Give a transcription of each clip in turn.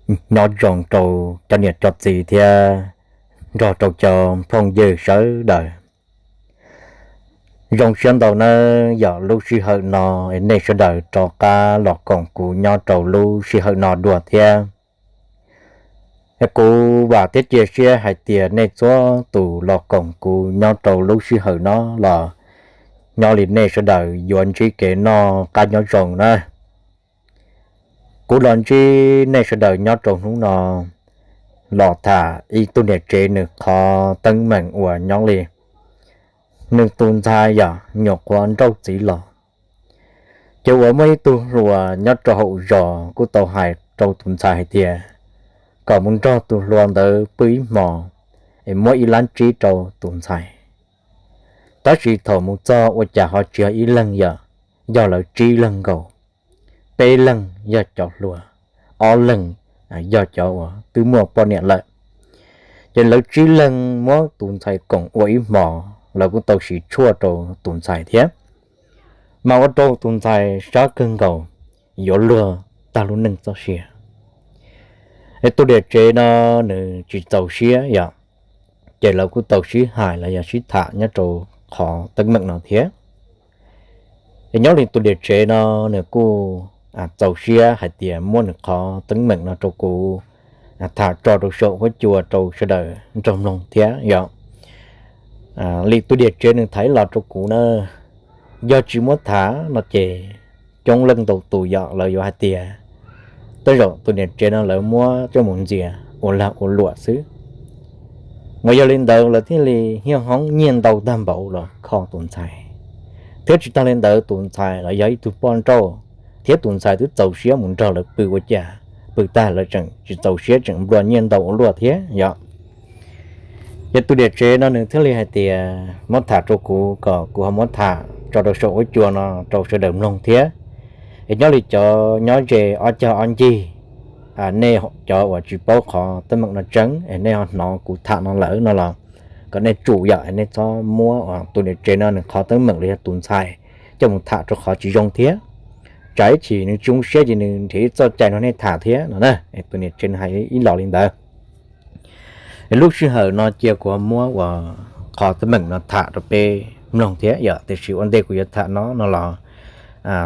Nyob zoo rau cov niam cov txiv thiab nrog rau cov phooj ywg sawv daws. Zoo siab ntau nawb yog lub sij hawm no nej sawv daws rov qab los koom kuv nyob rau lub sij hawm no dua thiab. Kuv vam thiab cia siab hais tias nej txhua tus los koom kuv nyob rau lub sij hawm no los nyob li nej sawv daws yuav ntsib kev noj qab nyob zoo na. Kuv los ntsib nej sawv daws nyob rau hnub no los tham ib tug niam tsev nws qhov teeb meem uas nyob li nws tus ntxhais yog nyuam qhuav nrauj txiv los. Ces uas muaj ib tug hluas nyob rau hauv zos kuj tau hais rau tus ntxhais hais tias kom mus nrog tus hluas ntawd pw ib hmos es muab ib lab tsib rau tus ntxhais. Tab sis thaum mus txog ua cas ho tsis yog ib leeg yom, yog lawv tsib leeg nkaus, peb leeg yog cov hluas, ob leeg yog cov uas twb muaj poj niam lawm. Ces lawv tsib leeg muab tus ntxhais koom ua ib hmos, lawv kuj tau siv tshuaj rau tus ntxhais thiab, mas ua rau tus ntxhais sab kawg nkaus, yuav luag tag lub neej txoj sia. Es tus niam tsev no nws tsis txaus siab yom, ces lawv kuj tau sib hais los yog sib tham nyob rau qhov teeb meem no thiab. Es nyob li tus niam tsev no nws kuj txaus siab hais tias muab nws qhov teeb meem no rau kuv tham tso rau saum huab cua rau sawv daws nrog mloog thiab yom. Li tus niam tsev nws tham los rau kuv na, yog tsis muab tham no ces coob leej ntau tus yom lawv yuav hais tias tej zaum tus niam tsev no lawv muab coj mus ntxias ua lag ua luam xwb. Mas yog li ntawd lawv thiaj li hiaj hoob nyiaj ntau tag npaum los kho tus ntxhais, thiab tsis tag li ntawd tus ntxhais los yog ib tug poj nrauj, thiab tus ntxhais twb txaus siab mus nrog lawv pw ua cas pw tag lawv tseem tsis txaus siab tseem nplua nyiaj ntau ua luaj thiab yom. Ces tus niam tsev no nws thiaj li hais tias muab tham rau kuv kom kuv ho muab tham tso rau saum huab cua no rau sawv daws mloog thiab. Es nyob li cov nyob ze ob cag ob ncig, nej cov uas tsis paub qhov teeb meem no tseeb es nej ho hnov kuv tham no lawm no los kom nej tsum yom, nej txhob muab tus niam tsev no nws qhov teeb meem los yog tus ntxhais coj mus tham rau qhov tsis zoo thiab. Tsam ib chim nws tsis zoo siab ces nws nrhiav ib txoj cai nrog nej tham thiab no na. Tus niam tsev nws hais ib los li ntawd. Lub sij hawm no cia kuv muab uas qhov teeb meem no tham rau peb mloog thiab yom, tiam sis ua ntej kuv yuav tham no no los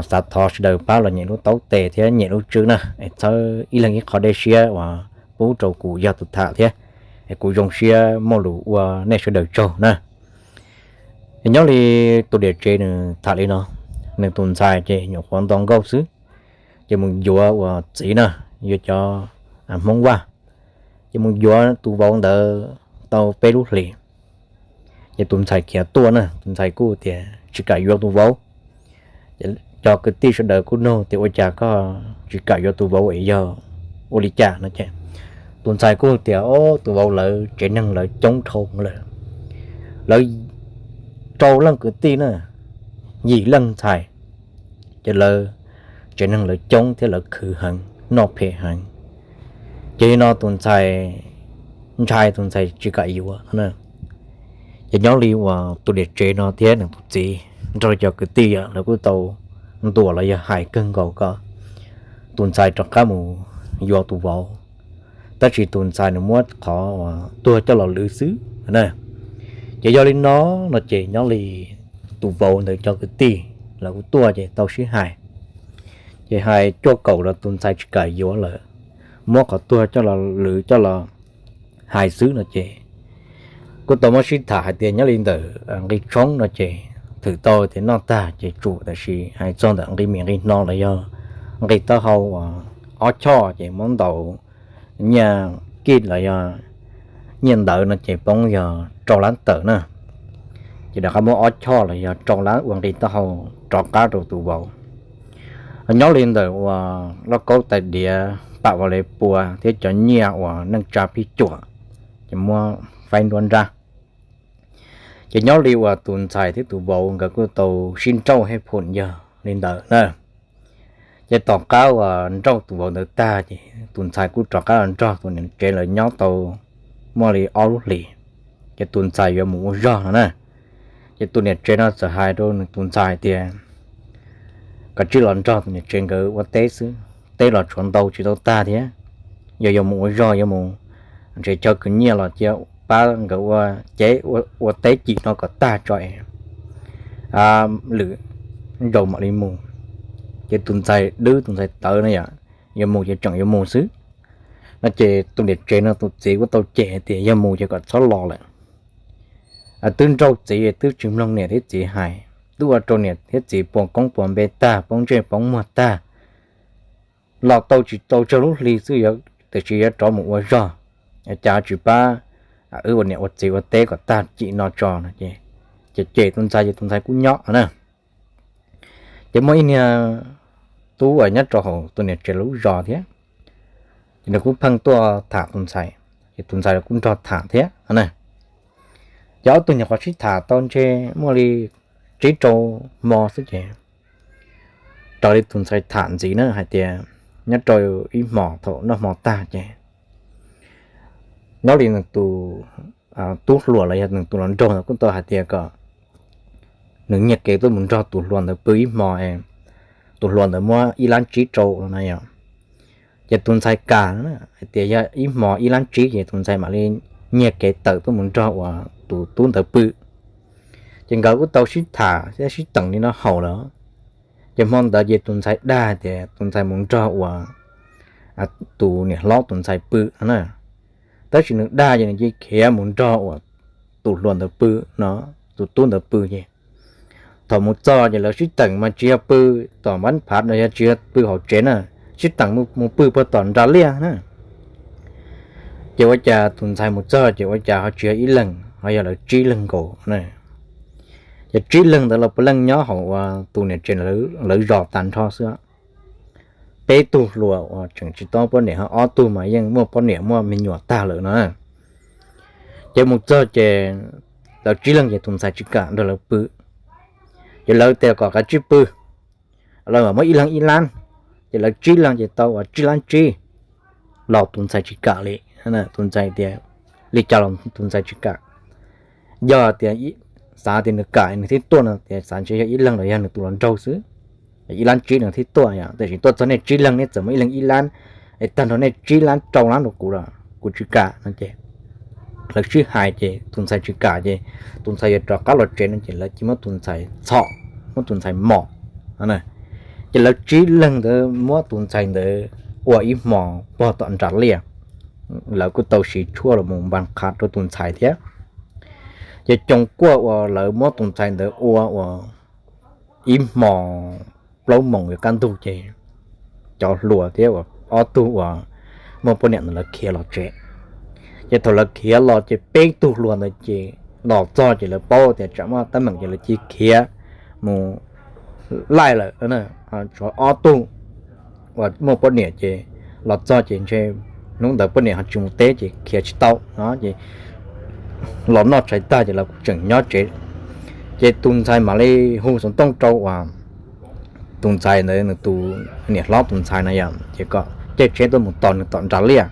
xav thov sawv daws pab los nyem lub taub tes thiab nyem lub tswb na, es txhawb ib leeg ib qho dej siab uas pub rau kuv yog tus tham thiab, es kuv zoo siab muaj lus ua nej sawv daws tsaug na. Es nyob li tus niam tsev nws tham li no, nws tus ntxhais ces nyuam qhuav nto nkauj xwb, ces mus yuav uas txiv na, yuav cov Hmoob Vaj, ces mus yuav tus vauv ntawd tau peb lub hlis, ces tus ntxhais khiav tuaj na, tus ntxhais kuj tias tsis kam yuav tus vauv. Ces cov kwv tij sawv daws kuj nug tias ua cas koj tsis kam yuav tus vauv es yog ua li cas no ces tus ntxhais kuj tias o, tus vauv lawv tsev neeg lawv coob dhau lawm, lawv rau leej kwv tij na, yim leej ntxhais, ces lawv tsev neeg lawv coob thiab lawv khwv heev noj phem heev. Ces no tus ntxhais ntshai tus ntxhais tsis kam yuav. Ces nyob li uas tus niam tsev no thiab nws tus txiv nrog cov kwv tij lawv kuj tau ntuas los yog hais kawg nkaus kom tus ntxhais rov qab mus yuav tus vauv, tab sis tus ntxhais nws muab qhov uas tuag coj los lwv xwb na. Ces yog li no, no ces nyob li tus vauv ntawd cov kwv tij lawv kuj tuaj ces tau sib hais, ces hais cuaj kaum los tus ntxhais tsis kam yuav lawm, muab qhov tuag coj los lwv coj los hais xwb no ces kuj tau muab sib tham hais tias nyob li ntawm nqi tshoob no ces thwm tau tias noj tag ces tsum, tab sis hais txog ntawm nqi mis nqi hno los yog nqi taub hau ob choj ces muab ntaus nyiaj kij los yog nyiaj ntawv no ces poob yog rau lab tawm na. Ces rov qab muab ob choj los yog rau lab ua nqi taub hau rov qab rau tus vauv. Nyob li ntawm uas lauj kaub tais diav pam vos le pua thiab cov nyiaj uas neej tsa phij cuam, ces muab faib nruab nrab. Ces nyob li uas tus ntxhais thiab tus vauv nkawd kuj tau sib nrauj hej phum yog li ntawd na. Ces tom qab uas nrauj tus vauv ntawd tag ces tus ntxhais kuj rov qab los nrog tus niam tsev lawv nyob tau muaj li ob lub hlis, ces tus ntxhais yuav mus ua zog no na. Ces tus niam tsev no txawm hais rau nws tus ntxhais tias kom tsij los nrog tus niam tsev nkawd ua teb xwb, teb los tshuav ntau tsis tau tag thiab. yog yuav mus ua zog, yuav mus nrhiav chaw khwv nyiaj los cia pab nkawd ua cev ua teb cim no kom tag tso es lwm zaus mam li mus. Ces tus ntxhais dwb tus ntxhais tawv no yom, yuav mus ces tseem yuav mus xwb. No ces tus niam tsev no tus txiv kuj tau cem hais tias yog mus ces kom txhob los lawm. Twb nrauj txiv twb tsis mloog niam thiab txiv hais, twb ua rau niam thiab txiv puas koob puas npe tag, poob ntsej poob muag tag, los tau tsis tau tsawg lub hli xwb, tiam sis yuav rov mus ua zog, cas tsis pab wb ua niam ua txiv ua teb kom tag cim no tso no. Ces cem tus ntxhais ces tus ntxhais kuj nyob na. Ces muaj ib niag tub uas nyob rau hauv tus niam tsev lub zos thiab, ces nws kuj pheej tuaj tham tus ntxhais, ces tus ntxhais kuj nrog tham thiab na. Ces ob tug nyuam qhuav sib tham tau ntshe muaj li tsib rau hmo xwb ces raws li tus ntxhais tham ntxiv na hais tias nyob rau ib hmos thaum noj hmo tag ces nyob li nws tus tub hluas los yog nws tus hluas nraug ntawd kuj tau hais tias kom nws nyiag kev tuaj mus nrog tus hluas ntawd pw ib hmo, tus hluas ntawd muab ib lab tsib rau no na yom. Ces tus ntxhais kam hais tias yog ib hmo ib lab tsib ces tus ntxhais mam li nyiag kev tawm tuaj mus nrog uas tus tub ntawd pw. Ces nkawd kuj tau sib tham thiab sib teem li no haum lawm. Ces hmo ntawd ces tus ntxhais dag tias tus ntxhais mus nrog uas tus niam hlob tus ntxhais pw na. Tab sis nws dag ces nws cia khiav mus nrog uas tus hluas ntawd pw no, tus tub ntawd pw ces thaum mus txog ces lawv sib teem mas tsis yog pw tom npab phav no, yog tsis yog pw hauv tsev na, sib teem mus pw puag tom nras liaj na. Ces ua cas tus ntxhais mus txog ces ua cas ho tsis yog ib leeg, ho yog lawv tsib leeg nkaus. Ces tsib leeg ntawd los puav leej nyob hauv uas tus niam tsev lawv zos tag nrho xwb. Peb tug hluas uas tseem tsis tau poj niam ho ob tug mas yeej muaj poj niam muaj me nyuam tag lawm no. Ces mus txog ces lawv tsib leeg ces tus ntxhais tsis kam nrog lawv pw. Ces lawv tias kom kav tsij pw, lawv mam muab ib leeg ib lab. Ces lawv tsib leeg ces tau uas tsib lab tsib los tus ntxhais tsis kam li. Tus ntxhais tias li cas los tus ntxhais tsis kam. Yog tias xav tias nws kam nws thiaj tuaj no, tias xav ntshe yog ib leeg los yog nws tus hluas nraug xwb, ib lab tsib nws thiaj tuaj yom. Tiam sis tuaj txog nej tsib leeg nej txawm muab ib leeg ib lab, es tag nrho nej tsib lab rau lab rau kuv los kuv tsis kam no ces lawv sib hais ces tus ntxhais tsis kam ces tus ntxhais yuav rov qab los tsev no ces lawv cia muab tus ntxhais txhom, muab tus ntxhais mom. Ces lawv tsib leeg ntawd muab tus ntxhais ntawd ua ib hmos puag tom nras liaj. Lawv kuj tau siv tshuaj los mus npas qha rau tus ntxhais thiab. Ces coos kuaj uas lawv muab tus ntxhais ntawd ua uas ib hmos plaub moos yuav kaj ntug ces cov hluas thiab uas ob tug uas muaj poj niam ntawd lawv khiav los tsev. Ces thaum lawv khiav los ces peb tug hluas ntawd ces los txog ces lawv paub tias tsam muaj teeb meem ces lawv cia khiav mus laij lawm. Tshuav ob tug uas muaj poj niam ces los txog ces ntshe hnub ntawd poj niam ho tsis mus teb ces khiav tsis tau no ces los noj tshais tag ces lawv kuj tseem nyob tsev. Ces tus ntxhais mam li hu xov tooj rau uas tus ntxhais ntawd nws tus niam hlob tus ntxhais no yom, ces kom caij tsheb tuaj mus tos nws tom nras liaj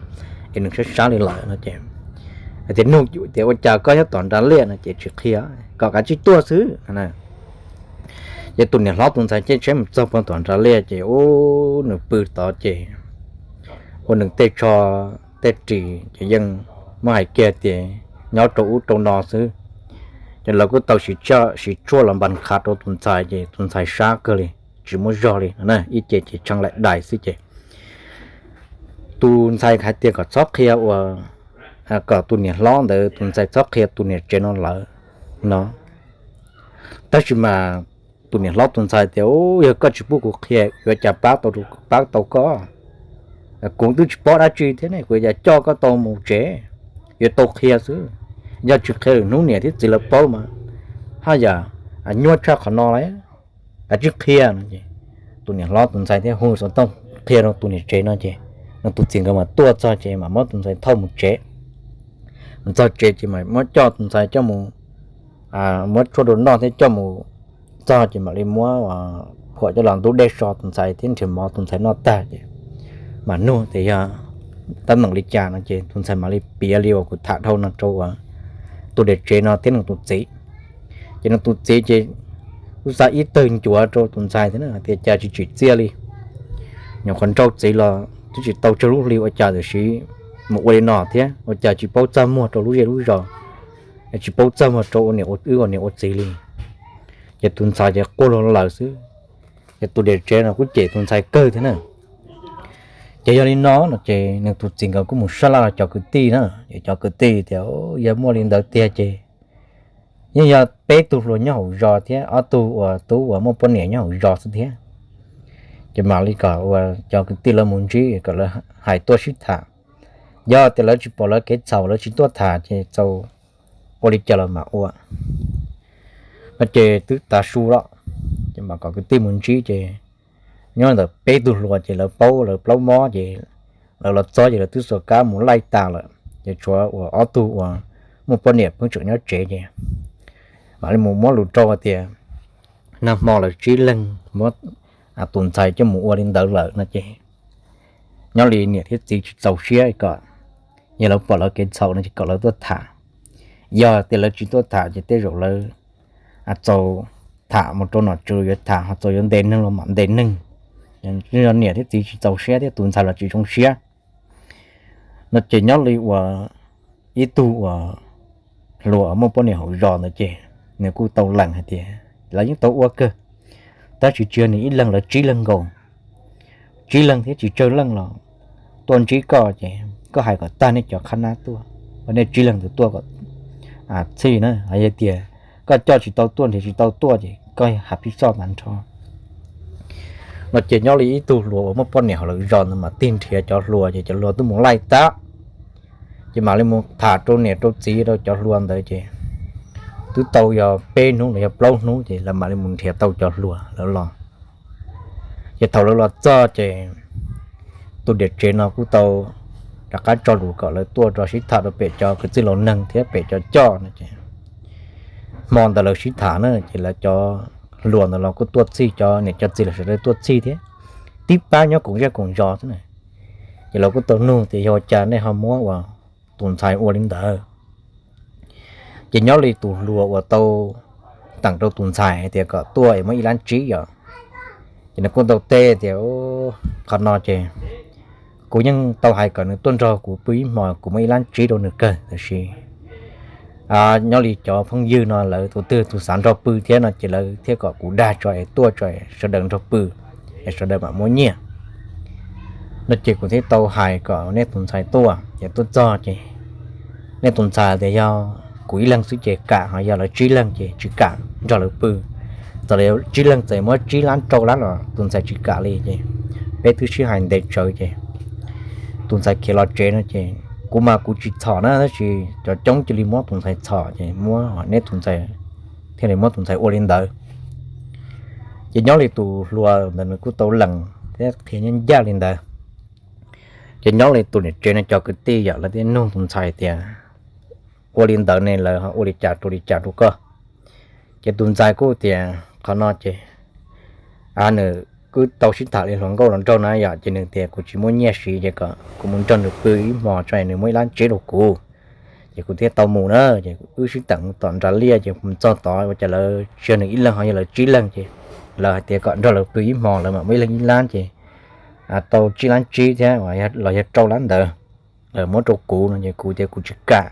es nws sab sab li lawm no ces tias nug tias ua cas koj nyob tom nras liaj no ces tsis qhia, kom kav tsij tuaj xwb. Ces tus niam hlob tus ntxhais caij tsheb mus txog puag tom nras liaj ces ub nws pw tod ces ua nws tej tsho tej ris ces yeej muab hais kiag tias nyob rau ub rau no xwb. Ces lawv kuj tau siv tshuaj los npas qha rau tus ntxhais ces tus ntxhais sab kawg li, tsis muaj zog li, ib ce ces tshee laim dais xwb ces tus ntxhais hais tias kom txhob qhia uas, kom tus niam hlob ntawd tus ntxhais txhob qhia tus niam tsev no lawm no. Tab sis mas tus niam hlob tus ntxhais tias, Yog koj tsis pub kuv qhia yuav cas pab tau, pab tau koj? Kuv twb tsis paub dab tsi thiab ne, kuv yuav cas coj koj tau mus tsev? Yuav tau qhia xwb, yog tsis qhia lwm hnub niam thiab txiv lawv paub mas haj yam nyuaj tshaj qhov no lawm. Kav tsij qhia no ces tus niam hlob tus ntxhais thiaj hu xov tooj qhia rau tus niam tsev no ces nws tus txiv nkawd mas tuaj txog ces mas muab tus ntxhais thauj mus tsev. Mus txog tsev ces mas muab coj tus ntxhais coj mus, muab tshuaj rau noj thiab coj mus txog ces mam li muab phuam coj los ntub dej so tus ntxhais thiab nrhiav mov tus ntxhais noj tag ces mas nug tias yog teeb meem li cas no ces tus ntxhais mam li piav li uas kuv tham dhau no rau uas tus niam tsev no thiab nws tus txiv. Ces nws tus txiv ces kuj xa ib tawg ncuav rau tus ntxhais thiab tias cas tsis tsim txiaj li, nyuam qhuav nrauj txiv los twb tsis tau tsawg lub hli ua cas tiam sis mus ua li no thiab, ua cas tsis paub txaj muag rau lub zej lub zos, tsis paub txaj muag rau ua niam ua wb ua niam ua txiv li. Ces tus ntxhais ces quaj luag lawm xwb. Ces tus niam tsev no kuj cem tus ntxhais kawg thiab na. Ces yog li no no ces nws tus txiv nkawd kuj mus sab laj cov kwv tij na, es cov kwv tij tias yog muaj li ntawd tiag ces yeej yog peb tug hluas nyob hauv zos thiab ob tug uas tub uas muaj poj niam nyob hauv zos xwb thiab. Ces mam li kom uas cov kwv tij lawv mus ntsib kom lawv hais tuaj sib tham. Yog tias lawv tsis pom lawv kev txhaum lawv tsis tuaj tham ces txaus ua li cas los mam ua no ces twb tav su lawm. Ces mam kom kwv tij mus ntsib ces nyob ntawm peb tug hluas ces lawv paub lawv plaub mob ces lawv los txog ces lawv twb xuas kab mus laij tas lawm ces tshuav uas ob tug uas muaj poj niam pheej tseem nyob tsev ces mam li mus muab lus rau hais tias nag hmo lawv tsib leeg muab tus ntxhais coj mus ua li ntawd lawm no ces nyob li niam thiab txiv tsis txaus siab kom yog lawv pom lawv kev txhaum no ces kom lawv tuaj tham. Yog tias lawv tsis tuaj tham ces tej zaum lawv txaus tham mus rau nom tswv yuav tham ho txaus yuav ntes neeg los mam ntes neeg. Yog niam thiab txiv tsis txaus siab thiab tus ntxhais los tsis zoo siab no ces nyob li uas ib tug uas hluas muaj poj niam hauv zos ntawd ces nws kuj tau lees hais tias lawv yeej tau ua kawg, tab sis tsis yog nws ib leeg lawv tsib leeg nkaus, tsib leeg thiab tsis tsawg leej los tuaj ntsib koj ces koj hais kom tag nej cov qhab nab tuaj, nej tsib leeg ntawd tuaj kom txhij na. Yog tias koj coj tsis tau tuaj nrhiav tsis tau tuaj ces koj hais phij xoj tag nrho no ces nyob li ib tug hluas uas muaj poj niam hauv lawv zos ntawd mam tig nrhiav cov hluas ces cov hluas twb mus laij tab ces mam li mus tham rau niam rau txiv rau cov hluas ntawd ces twb tau yog peb hnub los yog plaub hnub ces lawv mam li mus nrhiav tau cov hluas lawv los. Ces thaum lawv los txog ces tus niam tsev no kuj tau rov qab tso lus kom lawv tuaj rau sib tham rau pem cov kwv tij laus neeg thiab pem cov coj no ces hmo ntawd lawv sib tham na ces lawv cov hluas ntawd los kuj tuaj txhij, cov niam cov txiv los sawv daws tuaj txhij thiab, tib pab nyob koom zej koom zos xwb na. Ces lawv kuj tau nug tias yog ua cas nej ho muab uas tus ntxhais ua li ntawd. Ces nyob li tus hluas uas tau teem rau tus ntxhais hais tias kom tuaj es muab ib lab tsib yom, ces nws kuj tau teb tias qhov no ces kuv yeej tau hais kom nws tuaj nrog kuv pw ib hmos kuv muab ib lab tsib rau nws kawg, tab sis nyob li cov phooj ywg no lawv tus twg tus xav nrog pw thiab no ces lawv thiaj kom kuv dag tso es tuaj tso es sawv daws nrog pw es sawv daws mam muab nyiaj no ces kuv thiaj tau hais kom nej tus ntxhais tuaj. Ces tuaj txog ces nej tus ntxhais tias yog kuv ib leeg xwb ces kam, ho yog lawv tsib leeg ces tsis kam nrog lawv pw. Txawm lawv tsib leeg txawm muab tsib lab rau lab los tus ntxhais tsis kam li ces peb twb sib hais ntev tsawv ces tus ntxhais khiav los tsev no ces kuv mas kuv tsis txhom na, tab sis cov coob cia li muab tus ntxhais txhom ces muab nej tus ntxhais thiaj li muab tus ntxhais ua li ntawd. Ces nyob li tus hluas ntawd nws kuj tau lees thiab qhia ncaj ncaj li ntawd. Ces nyob li tus niam tsev no cov kwv tij yom lawv thiaj nug tus ntxhais tias ua li ntawd ne lawv ho ua li cas rau li cas rau koj? Ces tus ntxhais kuj tias qhov no ces nws kuj tau sib tham li hluas nkauj hluas nraug na yom, ces nws tias kuv tsis muaj nyiaj siv ces kom kuv mus nrog nws pw ib hmos tso es nws muab ib lab tsib rau kuv. Ces kuv thiaj tau mus na, ces wb sib teem mus tom nram liaj ces mus txog tod ua cas lawv tsis yog nws ib leeg ho yog lawv tsib leeg ces lawv hais tias kom nrog lawv pw ib hmos lawv mam muab ib leeg ib lab ces tau tsib lab tsib thiab los yog rau lab ntawd lawv muab rau kuv no ces kuv tias kuv tsis kam,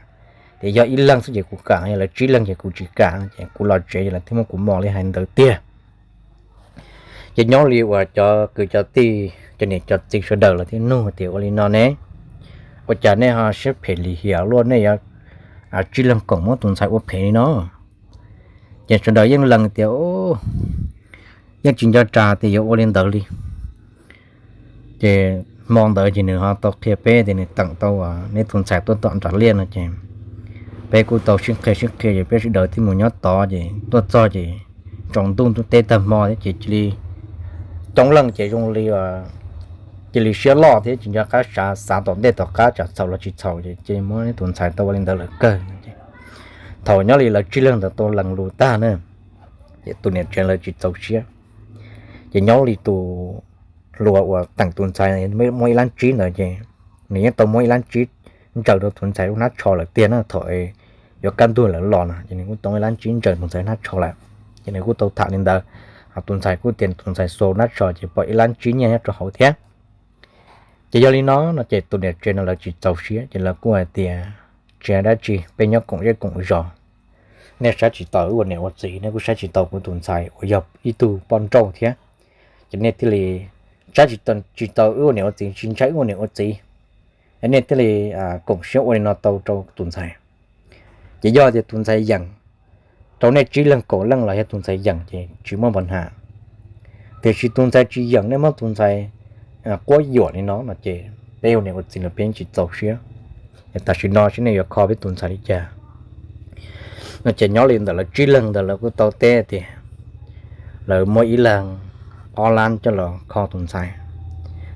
tias yog ib leeg xwb ces kuv kam, yog lawv tsib leeg ces kuv tsis kam no ces kuv los tsev ces lawv thiaj muab kuv mos li hais ntawd tiag. Ces nyob li uas cov kwv cov tij cov niam cov txiv sawv daws lawv thiaj nug tias ua li no ne, ua cas nej ho siab phem lim hiam luaj, nej yuav tsib leeg koom muab tus ntxhais ua phem li no? Ces sawv daws yeej lees tias yeej tsis nco tseg tias yuav ua li ntawd li. Ces hmo ntawd ces nws ho tau qhia peb tias nws teem tau uas neb tus ntxhais tuaj tom nram liaj no ces peb kuj tau sib qhia sib qhia ces peb sawv daws thiaj mus nyob tod ces tuaj txog ces tsaus ntuj ntuj teb tag hmo thiab ces cia li coob leej ces zoo li cia li siab loj thiab tsis nco qab xav, xav tom ntej tom qab tsam txhaum los tsis txhaum ces cia li muab neb tus ntxhais tau ua li ntawd lawm kawg. Thaum nyob li lawv tsib leeg ntawd tau lees lus tag na, ces tus niam tsev lawv tsis txaus siab. Ces nyob li tus hluas uas teem tus ntxhais muab ib lab tsib ntawd ces nws yeej tau muab ib lab tsib ntsaws rau tus ntxhais lub hnab tsho lawm tiag na. Thaum yuav kaj ntug lawv los no ces nws kuj tau ib lab tsib ntsaws tus ntxhais hnab tsho lawm. Ces nws kuj tau tham li ntawd, ho tus ntxhais kuj tias tus ntxhais xuas hnab tsho ces pom ib lab tsib nyiaj nyob rau hauv thiab. Ces yog li no no ces tus niam tsev no lawv tsis txaus siab ces lawv kuj hais tias, tsis hais dab tsi, peb nyob koom zej koom zos, nej saib tsis taus wb ua niam ua txiv, nej kuj saib tsis taus kuv tus ntxhais uas yog ib tug poj nrauj thiab, ces nej thiaj li saib tsis taus wb ua niam ua txiv, tsis ntshai wb ua niam ua txiv, nej thiaj li koom siab ua li no tau rau tus ntxhais. Ces yog tias tus ntxhais yeem rau nej tsib leeg kaum leej los yog tus ntxhais yeem ces tsis muaj npa ham, tiam sis tus ntxhais tsis yeem, nej muab tus ntxhais quab yuam li no no ces peb ua niam ua txiv los peb tsis txaus siab. Tam sim no saib nej yuav kho peb tus ntxhais li cas no. Ces nyob li ntawm lawv tsib leeg ntawd lawv kuj tau teb tias lawv muab ib leeg ob lab coj los kho tus ntxhais,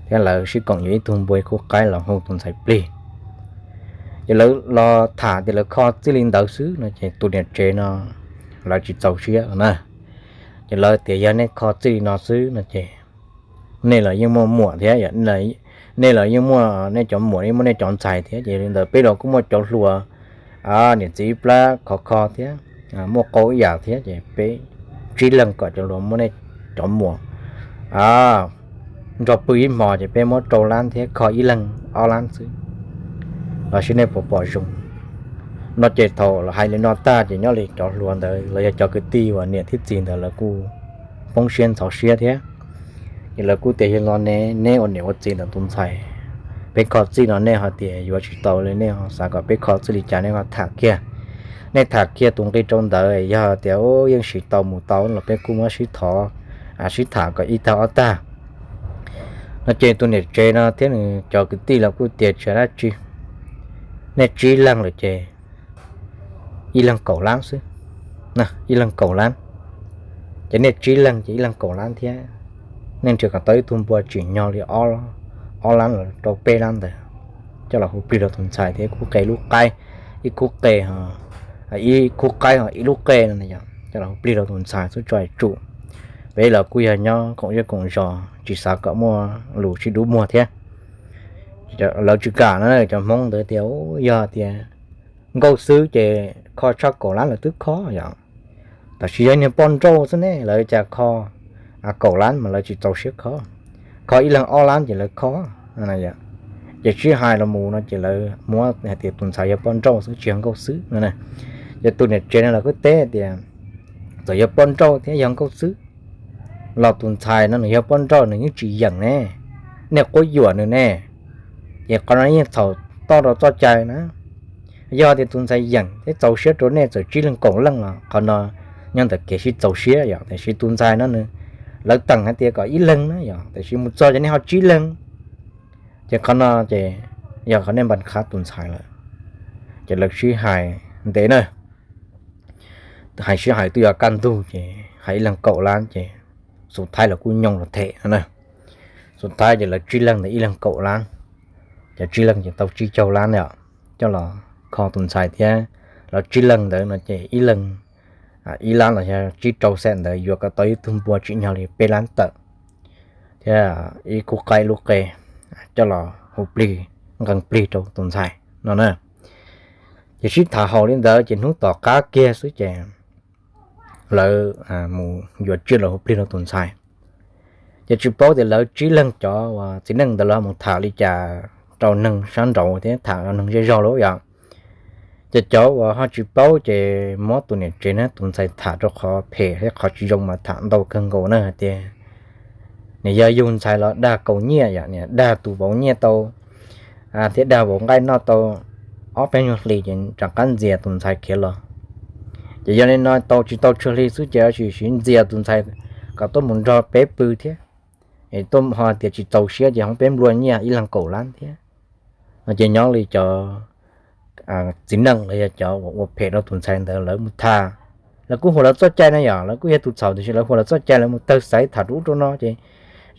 thiab lawv sib koom yuav ib tug npua ib khub qaib los hu tus ntxhais plig. Ces lawv los tham tias lawv kho txij li ntawd xwb no ces tus niam tsev no lawv tsis txaus siab na. Ces lawv tias yog nej kho txij li no xwb no ces nej los yeej muaj muam thiab, nej los yeej muaj nej cov muam, yeej muaj nej cov ntxhais thiab, ces li ntawd peb los kuj muaj cov hluas niam txiv ib plab khov kho thiab, muaj qau ib yam thiab, ces peb tsib leeg kom cov hluas muab nej cov muam nrog pw ib hmo ces peb muab rau lab thiab kho ib leeg ob lab xwb, los sis nej puas pom zoo no. Ces thaum hais li no tag ces nyob li cov hluas ntawd los yog cov kwv tij uas niam thiab txiv ntawd lawv kuj poob siab ntxhov siab thiab. Ces lawv kuj tias yog no ne, neb ua niam ua txiv ntawm tus ntxhais, peb kho txij no nej ho tias yuav tsis tau li, nej ho xav kom peb kho txij li cas nej ho tham kiag. Nej tham kiag tus nqi rau ntawd, yog tias yeej siv tau mus tau los peb kuj muab sib thov, sib tham kom ib tag ob tag no. Ces tus niam tsev no thiab nws cov kwv tij los kuj tias tsis hais dab tsi, nej tsib leeg lawm ces ib leeg kaum lab xwb, ib leeg kaum lab, ces nej tsib leeg ces ib leeg kaum lab thiab, nej nrhiav kom tau ib tug npua tsim nyog li ob lab los rau peb lab ntawd coj los hu plig rau tus ntxhais thiab khub qe lub qaib, ib khub qe, ib khub qaib ho ib lub qe no, coj los hu plig rau tus ntxhais xwb tso hais tsum. Peb los kuj yog nyob koom zej koom zos tsis xav kom muaj lus sib dub muag thiab. Lawv tsis kam no, cov Hmoob ntawd tias yog tias nkauj xwb ces kho tshaj kaum lab lawv twb kho yom. Tab sis yog niag poj nrauj xwb ne lawv cas kho kaum lab mas lawv tsis txaus siab kho, kho ib leeg ob lab ces lawv kho. Ces sib hais los mus no ces lawv muab hais tias tus ntxhais yog poj nrauj xwb tsis yog nkauj xwb no. Ces tus niam tsev no lawv kuj teb tias txawm yog poj nrauj thiab yog nkauj xwb los tus ntxhais no nws yog poj nrauj nws yeej tsis yeem ne, nej quab yuam nws ne, ces qhov no yeej txhaum toj rau txoj cai na. Yog tias tus ntxhais yeem thiab txaus siab rau nej txawm tsib leeg kaum leej los qhov no nyob ntawm kev sib txaus siab yom, tiam sis tus ntxhais no nws, lawv teem hais tias kom ib leeg na yom, tiam sis mus txog ces nej ho tsib leeg, ces qhov no ces yog qhov nej npa qhab tus ntxhais lawm. Ces lawv sib hais ntev na, hais sib hais twb yuav kaj ntug ces hais ib leeg kaum lab ces xus thaib los kuj nyooj los them no na. Xus thaib ces lawv tsib leeg ntawd ib leeg kaum lab, ces tsib leeg ces tau tsib caug lab na, coj los kho tus ntxhais thiab. Lawv tsib leeg ntawd no ces ib leeg ib lab los yog tsib rau xees ntawd yuav kom tau ib tug npua tsim nyog li peb lab tawm thiab ib khub qaib lub qe coj los hu plig, nqee plig rau tus ntxhais no na. Ces sib tham haum li ntawd ces hnub tom qab kiag xwb ces lawv mus yuav tsiaj los hu plig rau tus ntxhais. Ces tsis paub tias lawv tsib leeg cov uas txiv neej ntawd lawv mus tham li cas rau neeg sab nraud thiab tham rau neeg zej zog lawm yom. Ces cov uas ho tsis paub ces muab tus niam tsev na tus ntxhais tham rau qhov phem thiab qhov tsis zoo mas tham ntau kawg nkaus na hais tias nws yog yug ntxhais los dag kaus nyiaj yom, nws dag tus vauv nyiaj tau thiab dag vauv nqaij noj tau ob peb nyuag hlis ces rov qab ntxias tus ntxhais khiav los. Ces yog li no tau tsis tau tshuaj hli xwb ces sim ntxias tus ntxhais kom tuaj mus nrog peb pw thiab, tuaj ho tias tsis txaus siab ces hoob peb nplua nyiaj ib leeg kaum lab thiab no. Ces nyob li cov txiv neej los yog cov uas ua phem rau tus ntxhais ntawd lawv mus tham, lawv kuj huas lawv txoj cai na yom, lawv kuj yog tus txhaum tiam sis lawv huas lawv txoj cai lawv mus tawg xaiv tham rau ub rau no ces,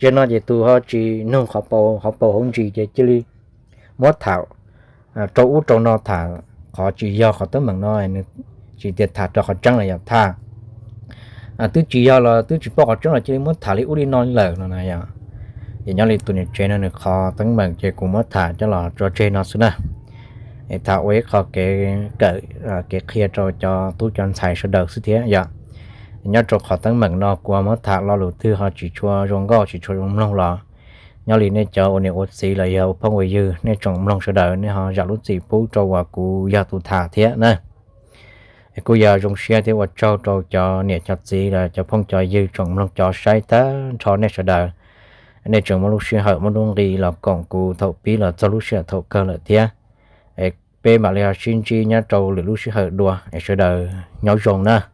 zaum no ces tus ho tsis nug qhov paus hauv paus hauv ntsis ces cia li muab tham rau ub rau no tham qhov tsis yog qhov teeb meem no, nws tsis tias tham rau qhov tseeb los yog tham twb tsis yog los twb tsis paub qhov tseeb los cia li muab tham li ub li no lawm no na yom. Ces nyob li tus niam tsev no nws qhov teeb meem ces kuv muab tham coj los tso tseg no xwb na. Es tham ua ib qho kev kawm kev qhia rau cov tub cov ntxhais sawv daws xwb thiab yom. Nyob rau qhov teeb meem no kuv muab tham lo lus twg ho tsis tshua zoo nkauj tsis tshua zoo mloog los Nyob li nej cov ua niam ua txiv los yog ua phooj ua ywg, nej tsoom mloog sawv daws nej ho zam lub txim pub rau uas kuv yog tus tham thiab na. Kuj yog zoo siab thiab ua tsaug rau cov niam cov txiv los cov phooj cov ywg tsoom mloog cov saib tag nrho nej sawv daws. Nej tseem muaj lub sij hawm muaj lub nqi los koom kuv thaum pib los txog lub sij hawm thaum kawg lawm thiab. Peb mam li ho sib ntsib nyob rau lwm lub sij hawm dua es sawv daws nyob zoo na.